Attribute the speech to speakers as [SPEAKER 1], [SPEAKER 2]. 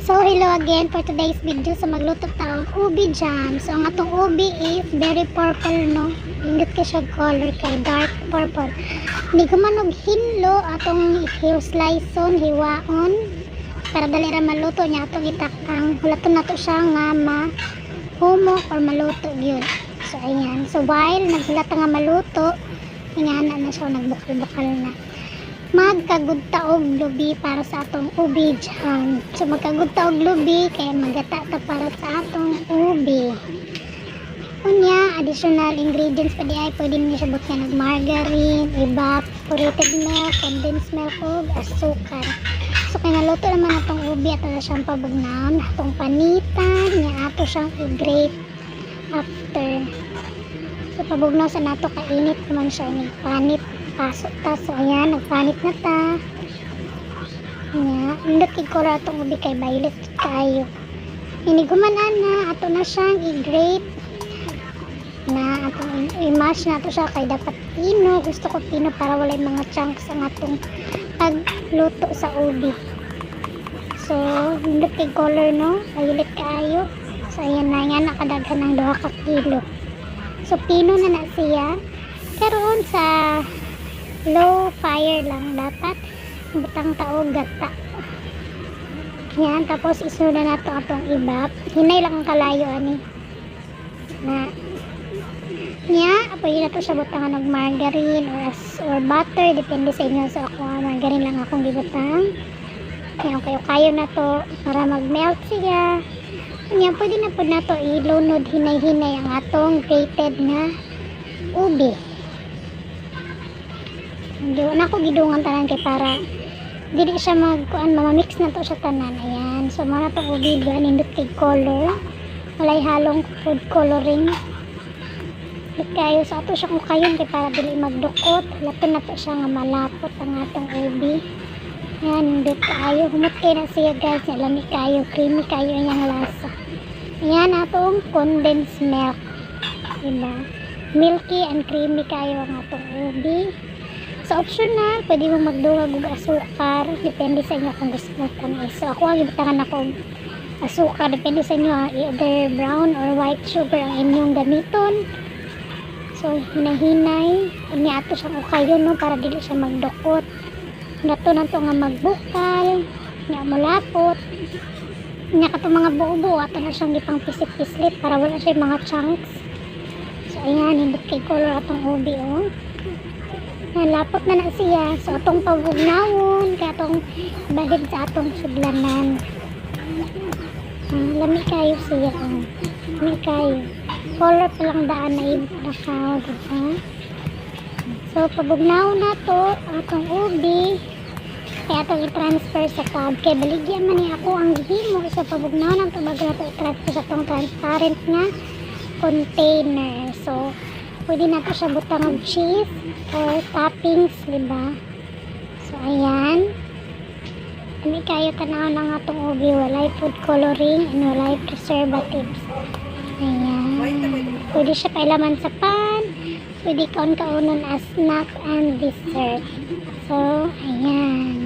[SPEAKER 1] So, hello again for today's video. So, magluto ta og ube jam. So, ang atong ube is very purple, no? Nindot kay siya color kay dark purple. Ni og hinlo, atong slice-on, hiwaon para dali ra maluto niya. Atong itakang hulaton nato siya nga ma humok or maluto gyud. So, ayan. So, while naghulat nga maluto, ingana na siya, nagbukal-bukal na, magkagud ta og lubi para sa atong ube jam. So magkagud ta og lubi kay magata ta para sa atong ube. Unya, additional ingredients pa di ay pwede niyo siya butngan og margarine, evaporated milk, condensed milk ug asukar. So kay naluto naman atong ube, ato na siyang pabugnawon, atong panitan, nya ato siyang i-grate after. So pabugnaw sa nato, kainit naman siya ni panit pasok ta. So ayan, nagpanit na ta. Nya, nindot kay color atong ubi kay violet kaayo. Iniguman na ato na siyang i-grate na atong i-mash na to siya kay dapat pino. Gusto ko pino para walay mga chunks ang atong pagluto sa ubi. So, nindot kay color, no? Violet kaayo. So, ayan na, yan nakadaghan ng 2 ka kilo. So, pino na na siya. Karon sa low fire lang dapat butang ta og gata. Yan, tapos isunod na nato atong ibap. Hinay lang ang kalayo ani. Na niya, pwede na to siya butangan og margarine or butter, depende sa inyo. So ako, margarine lang akong gibutang. Yan, kayo kayo na to para mag-melt siya. Nya, pwede na pud nato ilunod hinay-hinay ang atong grated nga ube. Hindi na ako gidungan tanan kay para dili siya magkuan, mamamix na to siya tanan. Ayan. So mao na to ube, diba? Nindot kay color. Walay halong food coloring. Nindot kayo sa ato siya kung kayon kay para dili magdukot. Laton na to siya nga malapot ang atong ubi. Ayan, nindot kaayo. Humot kay na siya, guys. Lami kayo. Creamy kayo iyang lasa. Ayan, atong condensed milk. Diba? Milky and creamy kayo ang atong ubi. So, optional, pwede mo magdungag og asukar. Depende sa inyo kung gusto mo tamis. So, ako ang gibutangan ako og asukar. Depende sa inyo, either brown or white sugar ang inyong gamiton. So, hinay-hinay. Unya ato siyang ukayon, no, para dili siya magdukot. Nato na to nga magbukal. Nya molapot. Nya katong mga buo-buo, ato na siyang gipang pislit-pislit para wala siya mga chunks. So, ayan, nindot kay color atong ubi, oh. Yan, lapot na na siya. So, atong pabugnawon, kaya atong balid sa atong sudlanan. Lami kayo siya, oh. Lami kayo. Color pa lang daan na ibig na ka, diba? So, pabugnaw na to, atong ubi. Kaya atong i-transfer sa tub. Kaya baligya man ni ako ang gihimo. So, pabugnaw na to bago na to i-transfer sa atong transparent nga container. So, pwede na to siya butang og cheese or toppings, di ba? So, ayan. Lami kayo tanaw ng atong ubi. Walay food coloring and walay preservatives. Ayan. Pwede siya pailaman sa pan. Pwede kaon-kaonon as snack and dessert. So, ayan.